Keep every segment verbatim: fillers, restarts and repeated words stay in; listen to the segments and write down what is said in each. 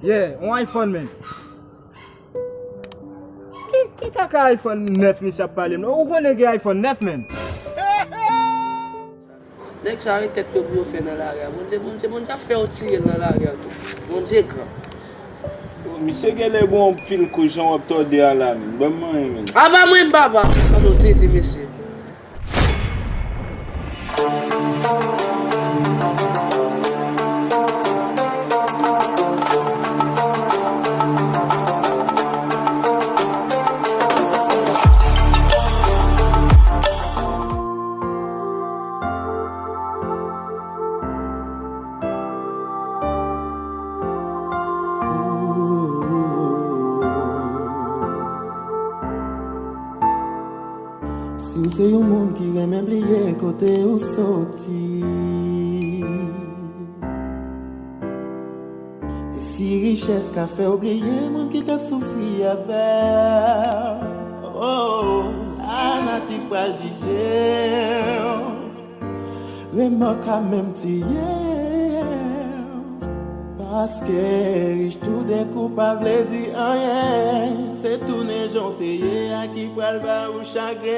Yeah, yon iPhone, man. Ki, ki kaka iPhone nèf misye ap pale m la? Ou konnen gen iPhone nèf, man? Nèg sa yo tèt yo pou yo fè nan lari a. Bondye, Bondye, Bondye ap fè yo tiye l nan lari a tou. Bondye gran. Misye genlè bon anpil kou jan w ap tòde a la, man. Ban m manyen, man. Aba mwen, baba. Ban nou tete, mesye. Si w se yon moun ki renmen bliye kote ou soti, e si richès ka fè w bliye moun ki t ap soufri avè w, oh, lanati pral jije w. Remò ka menm tiye w. Paske rich toudenkou pa vle di anyen. Se tounen jan w te ye a ki pral ba ou chagren.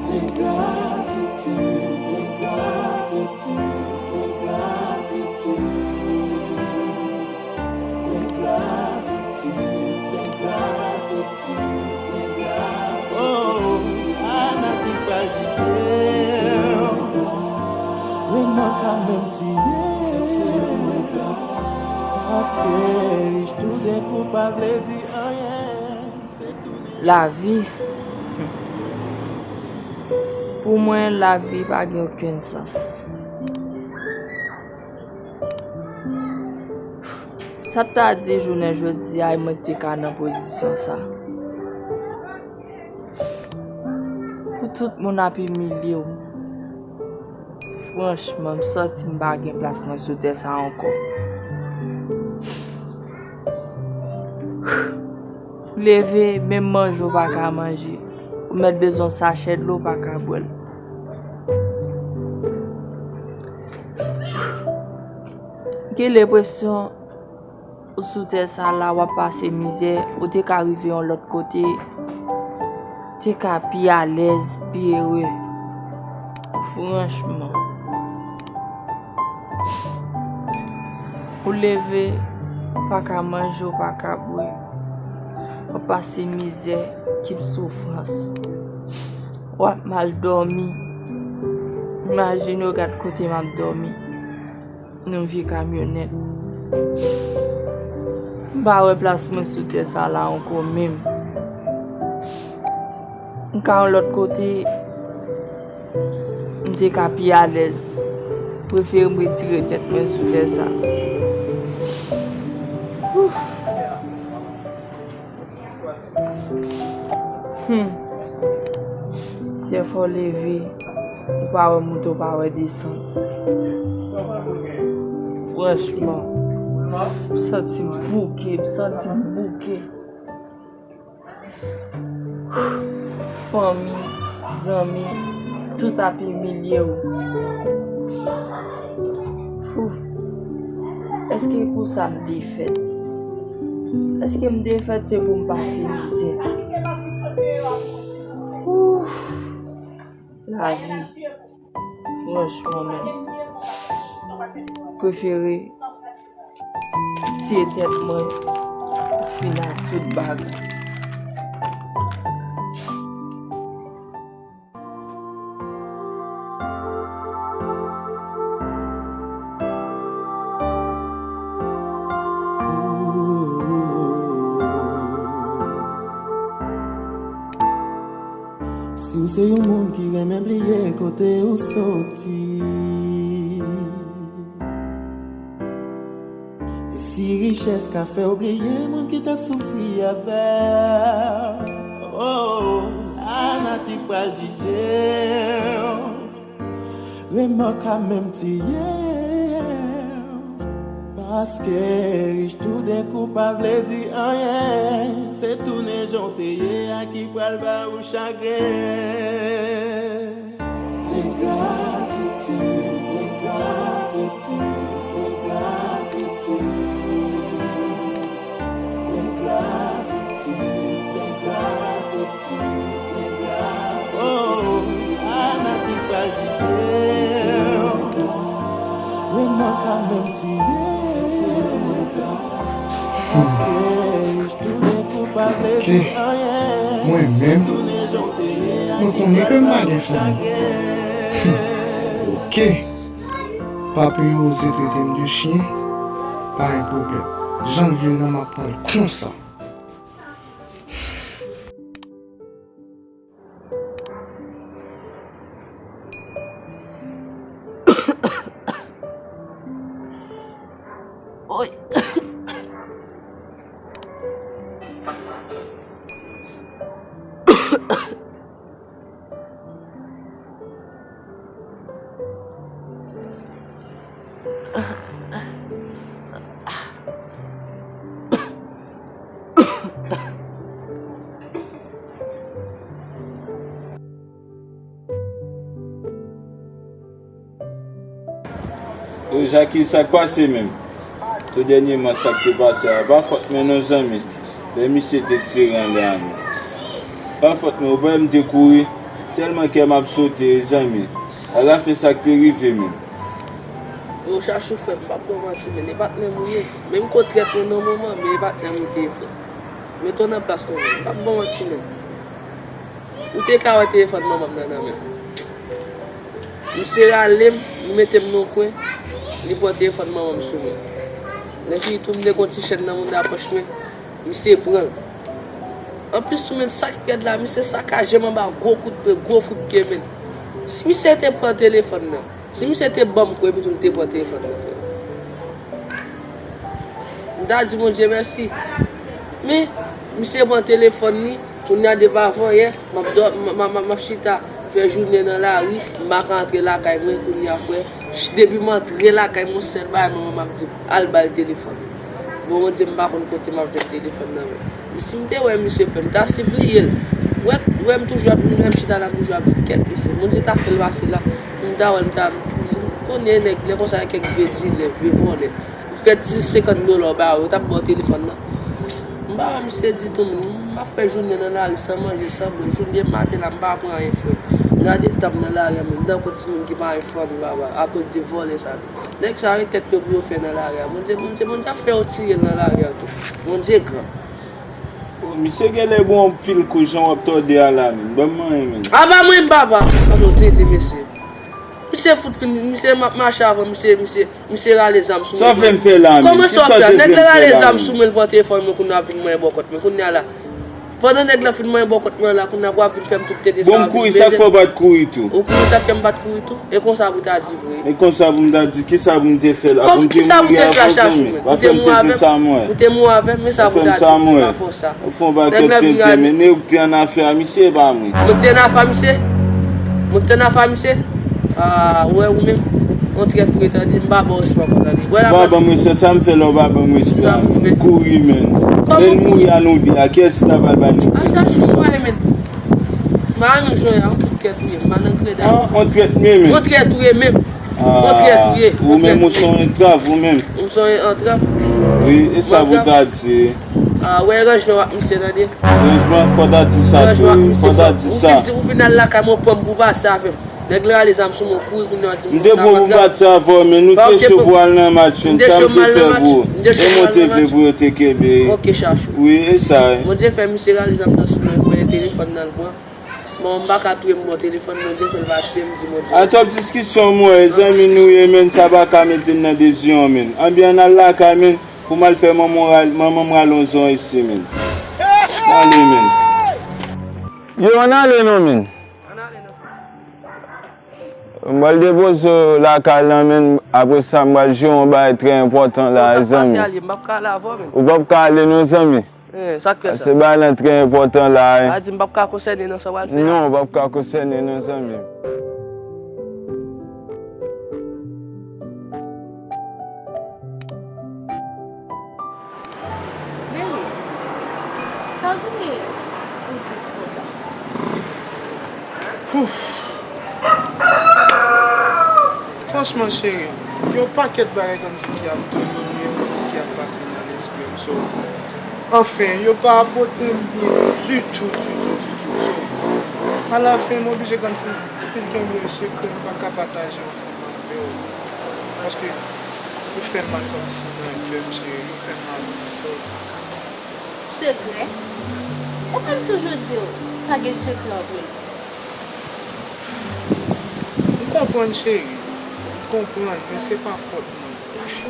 Plen gratitid, plen gratitid, plen gratitid. Plen gratitid, plen gratitid. Oh, lanati pral jije w. Remò ka menm tiye w. Paske rich toudenkou pa vle di anyen. Se tounen. Lavi. Pou mwen, lavi pa gen okenn sans. Sa t ta di jounen jodi a, mwen te ka nan pozisyon sa? Pou tout moun ap imilye w. Franchman, m santi m pa gen plas mwen sou tè sa ankò. Ou leve, menm manje w pa ka manje. Ou mèt bezwen yon sachè dlo, w pa ka bwè l. Gen lenpresyon ou sou tè sa la, w ap pase mizè, ou te ka rive yon lòt kote, te ka pi alèz, pi ere. Franchman. Ou leve, ou pa ka manje, ou pa ka bwè. W ap pase mizè, ki soufrans. W ap mal dòmi. Imajine w gad kote m ap dòmi. Nan vye kamyonèt. M pa wè plas mwen sou tè sa la ankò menm. M ka yon lòt kote, m te ka pi alèz. Prefere m retire tèt mwen sou tè sa. Ouf. Hmm. Dèfwa w leve, ou pa wè monte, ou pa wè desann. Franchman, m santi m bouke, m santi m bouke. Fanmi, zanmi, tout ap imilye w. Ouf. Èske pou sa m te fèt? Èske m te fèt se pou m pase mizè? Ouf. Lavi. Franchman menm. Prefere tiye tèt mwen, fin ak tout bagay. Si w se yon moun ki renmen bliye kote ou soti, e si richès ka fè w bliye moun ki t ap soufri avè w, oh, lanati pral jije w. Remò ka menm tiye w. Paske rich toudenkou pa vle di anyen. Se tounen jan w te ye a ki pral ba ou chagren. Plen gratitid, plen gratitid, plen gratitid. Ke mwen menm, mwen konnen ke m pa gen fanmi. Oke. Papi yo oze trete m de chyen, pa gen pwoblèm. Jan l vle nan m ap pran l konsa. Yo, Jaki, sa k pase menm? Tou dènyèman, sa k te pase a, pa fòt mwen non, zanmi. Lè misye te tire anlè a menm. Pa fòt mwen, ou pa wè m te kouri? Tèlman kè m ap sote, zanmi. Alafen, sa k te rive menm? Yo, Chachou, frè m, m p ap ba w manti, men e patnè m ou ye. Menm ke w trèt mwen nan moman, men e patnè m ou te ye, frè m. Mete w nan plas mwen, men m p ap ba w manti, men. Ou te ka wè telefòn manman m nan nan men m. Misye rale m, li mete m nan yon kwen, li pran telefòn manman m sou mwen. Lè fini tou, m te gen yon ti chèn nan anndan pòch mwen, misye pran l. Anplis tou, men, sa k pi rèd la, misye sakaje m anba gwo kout pwen, gwo kout pye, men. Si misye te pran telefòn nan, si misye te ban m kou epi tou l te pran telefòn nan, frè. M ta di Bondye mèsi. Men, misye pran telefòn li, kounye a depi avanyè, m ap dò-, m, m, m, m ap chita, fè jounen nan lari, m pa ka antre lakay mwen, kounye a, frè. Ch-, depi m antre lakay mwen, yon sèl bagay manman m ap di m, al ba l telefòn li. Bon, Bondye, m pa konn kote m ap jwenn telefòn nan, men. Si m te wè misye, frè m, m ta sipliye l. Wè, wè m toujou ap, lè m chita la, m toujou ap di, kèt, mesye, Bondye ta fè l pase la, pou m ta wè l, m ta, si m konnen nèg, lè konsa, kèk vye dilè, vye vòlè. Ou fè ti senkant dola w ba yo, yo t ap ba w telefòn nan. M pa wè misye ditou, men m ap fè jounen nan lari san manje, san bwè. Jounen maten la, m pa pran anyen, frè. Gade tan m nan lari a, men m tankou timoun ki pa gen fanmi, papa, akoz de vòlè sa yo. Nèg sa yo, e tèt yo pou yo fè nan lari a. Bondye, Bondye, Bondye ap fè yo tiye l nan lari a tou. Bondye gran. Misye genlè bon anpil kou jan w ap tòde a la, men. Ban m manyen, men. Aba mwen, papa. Sa nou tete, mesye. Misye fout fin, misye m ap mache avè misye, misye, misye rale zam sou mwen. Sa w fè m fè la, men? Kòman sa w fè a? Nèg la rale zam sou mwen, l pran telefòn mwen, kounye a ap vin manyen bòkòt mwen. Kounye a la, pandan nèg la fin manyen bòkòt mwen la, kounye a pou ap vin fè m tout tete sa. Bon, m kouri, sa k fè w pa t kouri tou? Ou konnen sa k fè m pa t kouri tou? E konsa pou ta di vre. E konsa pou m ta di, kisa pou m te fè la? Pou m te mouri avè w, zanmi? Pa fè m tete sa, mwen. Ou te mouri avè m, men sa pou ta di vre, pa fè w sa. Ou fè yon pakèt tenten, men nèg ou te an afè a misye, e pa mwen. Mwen ki te an afè a misye? Mwen ki te an afè a misye? Ah, wè ou menm, yon trèt ou ye, tande, m pa ba w respè ankò, tande. Wè la, ou pa ban m respè, sa m fè la, ou pa ban m respè a, men. Kouri, men. Lè n mouri a nou de a, kiyès ki ta pral ba nou? A Chachou, mwen, men. M pa renmen jan w ye a, yon tout trèt ou ye, m pa nan krèd avè w. Ah, yon trèt m ye, men. Yon trèt ou ye, menm. Yon trèt ou ye. Ou menm, ou se yon entrav, ou menm. Ou se yon entrav. Wi, e sa pou ta di. Ah, wè, ranjman w ak misye, tande. Ranjman, fò ta di sa tou, wi. Fò ta di sa. Ou fin di, ou fin al lakay mwen, pran m pou pase avè m. Nèg la rale zam sou mwen, kouri kounye a, di m konsa, m te cho pou m pati avè w, men nou te cho pou al nan match, men sa m te fè pou ou. E mwen te vle pou yo te kenbe. Ok, Chachou. Wi, e sa, wi. Bondye fè misye rale zam nan sou mwen, pran telefòn nan, l pran. Bon, m pa ka touye m bon telefòn, Bondye fè l pa tiye m, di Bondye mèsi. A twòp diskisyon, mwen, zanmi nou ye, men, sa pa ka mete n nan dezyon, men. Anbyen, ann al lakay, men, pou m al fè manman m rale yon zon isi, men. Ann ale, men. Yo, ann ale, non, men. M pral depoze w lakay la, men, apre sa, m pral jere yon bagay trè enpòtan la, zanmi. Ou p ap ka ale, non, zanmi. Eh, sa k fè sa? Pase bagay lan trè enpòtan la, wi. Sa di m p ap ka konsène nan sa w pral fè a? Non, w p ap ka konsène non, zanmi m. Baby, sa w genyen pou w tris konsa? Franchman, cheri, gen yon pakèt bagay kòmsi ki ap domine m, kòmsi ki ap pase nan lespri m. So, anfen, yo pa pote m byen ditou, ditou, ditou. So, alafen, m oblije kòmsi still kenbe yon sekrè m pa ka pataje ansanm avè w. Paske yo fè m mal kòmsi nan kè m, cheri, yo fè m mal fò. Sekrè? Ou konn toujou di w pa gen sekrè ant nou. M konprann, cheri. M konprann, men se pa fòt mwen.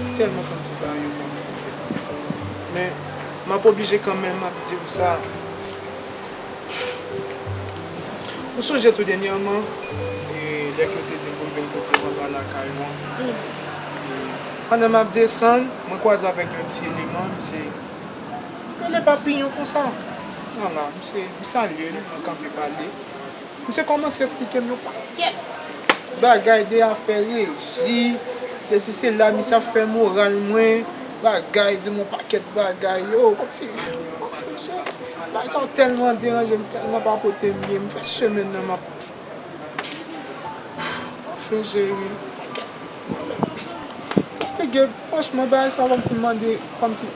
M tèlman konn ti bagay yo pa konprann. Men, m ap oblije kanmenm, m ap di w sa. Ou sonje tou dènyèman, e, lè ke w te di m pou m vin kote w anba lakay ou an. E, pandan m ap desann, mwen kwaze avèk yon ti eleman, misye rele papiyon konsa. Vwala, misye, m salye l, mwen kanpe pale. Misye kòmanse esplike m yon pakèt bagay de afè reji, sesi sela, misye ap fè moral mwen, bagay, di m yon pakèt bagay, yo, kòmsi, bagay sa yo tèlman deranje m, tèlman pa pote m byen, m fè semèn nan m ap Anfen, cheri. Esplike, franchman, bagay sa kòmsi m mande, kòmsi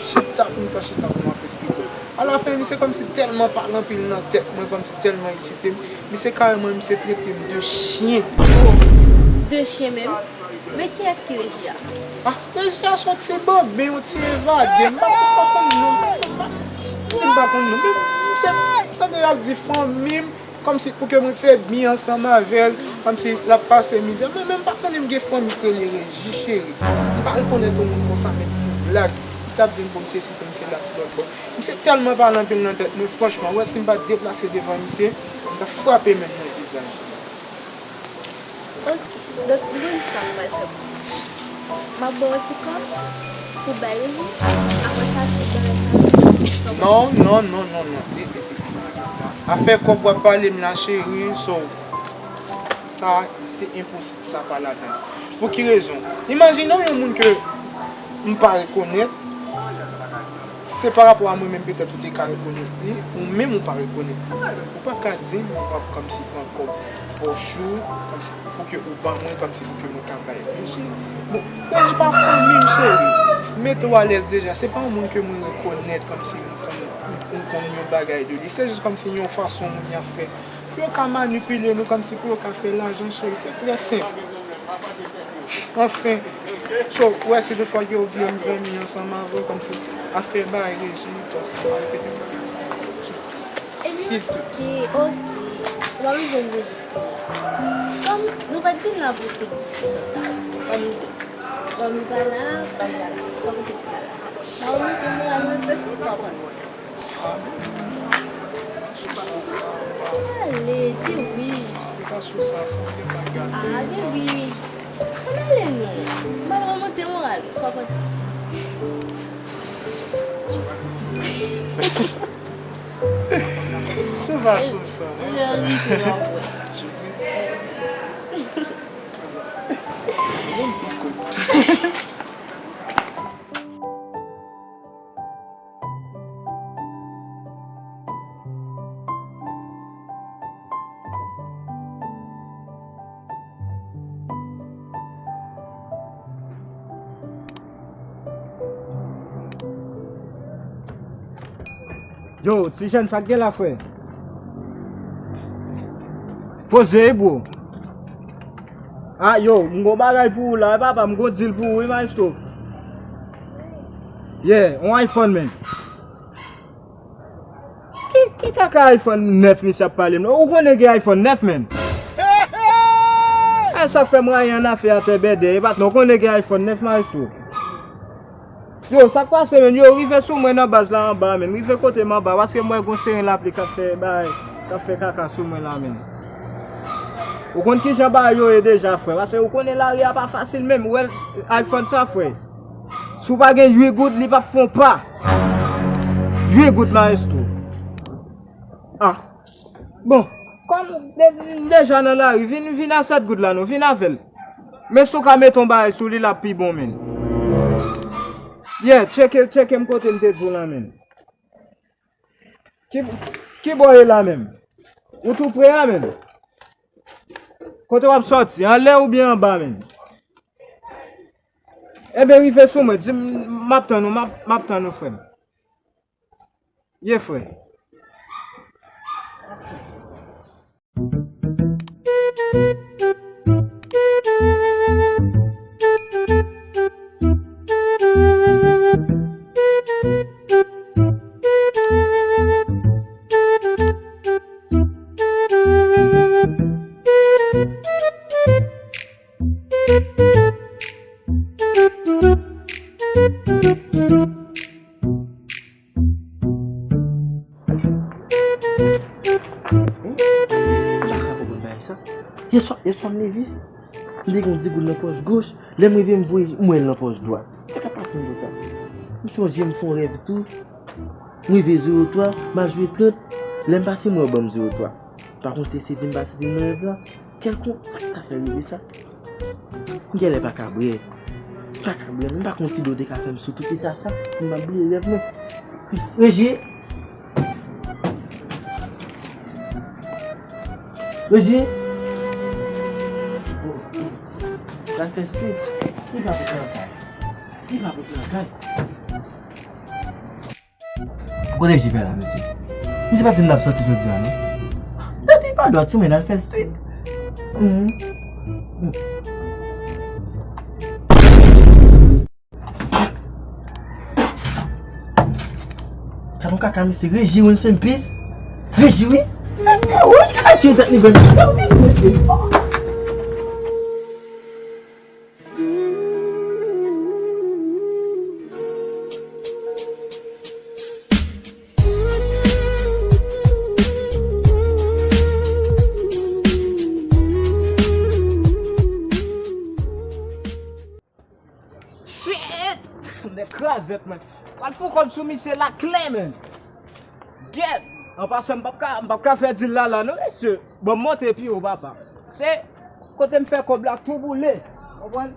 chita pou m ta chita pou m ap esplike w. Alafen, misye kòmsi tèlman pale anpil nan tèt mwen, kòmsi tèlman eksite m, misye kareman, misye trete m de chyen. Oh, de chyen menm? Men kiyès ki Reji a? Ah, Reji a se yon ti banben, yon ti evade. M pa, m pa konn non. M pa, m pa konn non. Men misye, tande y ap di fanmi m, kòmsi pou ke mwen fè byen ansanm avè l, kòmsi l ap pase mizè. Men, men m pa konnen m gen fanmi k rele Reji, cheri. M pa rekonèt yon moun konsa, men pou blag. Misye ap di m pou m sesi, pou m sela, si lòt bò. Misye tèlman pale anpil nan tèt mwen, franchman, w wè si m pa t deplase devan misye, m t ap frape men l nan vizaj. Ok, donk, m konn sa m pral fè pou ou. M ap ba w ti kòb pou bay Reji. Apre sa, tout bagay sa, sa w Non, non, non, non, non. E, e, e. Afè kòb w ap pale m la, cheri, so, sa, se enposib, sa pa ladan. Pou ki rezon? Imajine w yon moun ke m pa rekonèt, se pa rapò a mwen menm, petèt ou te ka rekonèt li, ou menm ou pa rekonèt li. Ou pa ka di m w ap kòmsi pran kòb pòch ou, kòmsi pou ke ou ban mwen, kòmsi pou ke mwen ka bay Reji. Bon, Reji pa fanmi m, cheri. Mete w alèz deja. Se pa yon moun ke mwen rekonèt kòmsi m konn, m konn yon bagay de li. Se jis kòmsi yon fason moun y ap fè pou yo ka manipile nou, kòmsi pou yo ka fè lajan, cheri. Se trè senp. Anfen, so, ou wè, si toutfwa ke w vle m zanmi ansanm avè w, kòmsi afè bay Reji, just pa repete m pati sa. Silvouplè. Ok, ok. Ou pa bezwen vle diskite. Kòm nou pa t vin la pou tout diskisyon sa yo. Kòm m di, kòm m pa la, pa m pa la. Sa w panse si m pa la? Sa w monte moral mwen, sa w panse? Ale, di wi. Ah, baby. Ann ale non. M pa t remonte moral ou, sa w panse? Tout va sou san, hein? Lè rive, w ap wè. Sipriz. Bon, bon, bon. Yo, ti jèn, sa k gen la, frè? Poze, bro. Ah, yo, m gon bagay pou ou la, wi, papa, m gon deal pou ou, wi, maestro. Yeah, on iPhone, man. Ki, ki kaka iPhone nèf misye ap pale m la? Ou konnen gen iPhone nèf, man? Ah, sa fè m rayi annafè atè bèdè. E patnè, ou konnen gen iPhone nèf, maestro? Yo, sa k pase, man? Yo, rive sou mwen nan baz la anba, man. Rive kote m anba, paske m wè gon seren lapli k ap fè bay, k ap fè kaka sou mwen la, man. Ou konn kijan bagay yo ye deja, frè. Paske ou konnen lari a pa fasil menm. Ou wè iPhone sa, frè. Si w pa gen uit goud, li p ap fè yon pa. Uit goud, maestro. Ah. Bon, kòm de-, m deja nan lari, vin, vin a sèt goud la non, vin avè l. Men si w ka mete yon bagay sou li, l ap pi bon, man. Yeah, tcheke, tcheke m kote m te di w la, man. Ki, ki bò w ye la menm? Ou tou pre a, man? Kote w ap sòti? Anlè oubyen anba, man? Enben, rive sou mwen, di m, m ap tann ou, m ap, m ap tann ou, frè m. Ye, frè. Mwen pa ka konprann bagay sa. Yèswa, yèswa m leve, m te gen yon dis goud nan pòch goch. Lè m rive, m voye, m wè l nan pòch dwat. Sa k ap pase m konsa? M sonje m fè yon rèv tou. M rive zewo twa, m al jwe trant. Lè m pase, m wè yo ban m zewo twa. Pa konn se sezi m pa sezi m nan rèv la. Kèlkonk, sa k ta fè rive sa? M genlè pa ka bwè. M pa ka bwè, men m pa konn ti dlo te ka fè m sou tout eta sa. M ap bliye rèv mwen. Reji! Reji! Pral fè street. Li pa pou pran kay. Li pa pou pran kay. Kote Reji fè la, mesye? Misye pa di m l ap soti jodi a, non? Depi pa dwat sou mwen, l al fè street. Mhm. Gad yon kaka, mesye. Reji, Wilson, peace. Reji, wi. Mesye, wi. Ay, ki tèt li grenn. Shit! Nèg krazèt, mwen. Pral fè kòb sou misye la klè, men. Gèt! An pasan, m p ap ka, m p ap ka fè dil la, la, non, mesye. Bon, m monte pi wo, papa. Se kote m fè kòb la tou boule. Konprann?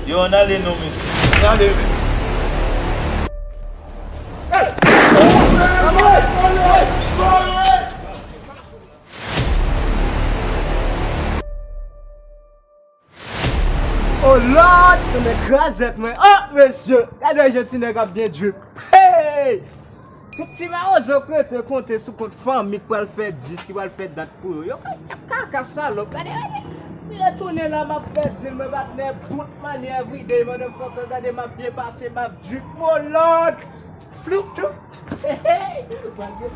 Yo, ann ale non, mesye. Ann ale, men. Oh Lord, mwen krazèt mwen. Oh, mesye, gade jan ti nèg ap byen drip. Hey! Tout ti mawozo k rete konte sou kont fanmi k pral fè dis, ki pral fè dat pou yo. Yo ka ap kaka salòp. Gade, gade. M retounen la, m ap fè dil, mwen patnè, bout mani everyday, motherfucker. Gade, m ap byen pase, m ap drip. Oh Lord! Floup, floup. Hey, hey. Pral gen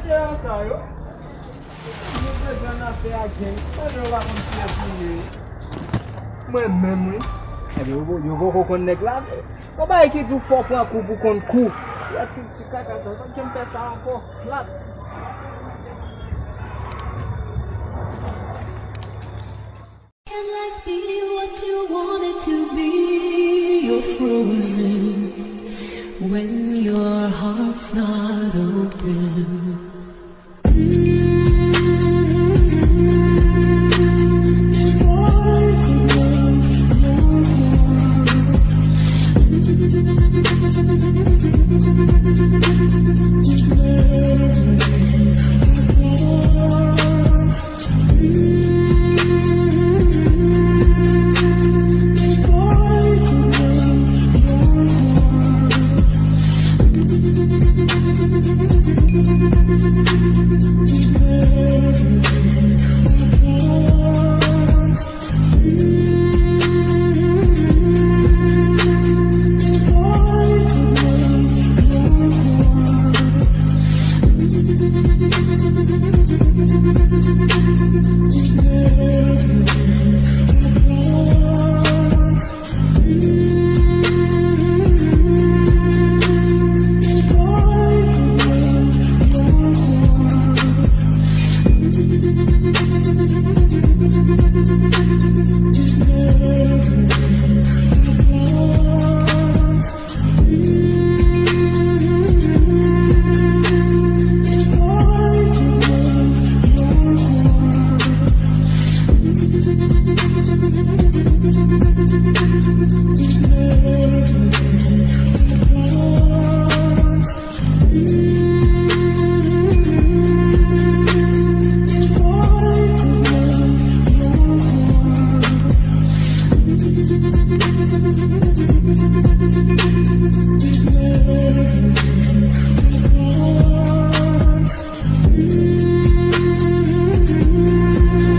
Gade sa yo. Nou bezwen nan afè a gang. Pandan yo pa konn kiyès nou ye. Mwen menm, wi. Ebyen, yo, yo poko konn nèg la. Yon bagay ki di w fò pran kou pou konn kou. Yo ti, ti kaka sa, yo pa t janm fè sa ankò. Plat. Can life be what you want it to be? You're frozen when your heart's not open.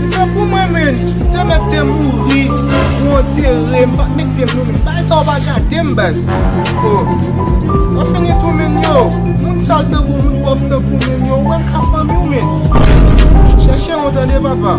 Si se pou mwen menm, m te mèt te mouri pou antere m, m pa t met pye m non menm. Bagay sa yo pa gade m, baz. Oh. Yo fini tou menm yo. Moun sal tankou moun pòv tankou menm yo. Ou wè m ka fanmi w menm. Chèche yon tande papa.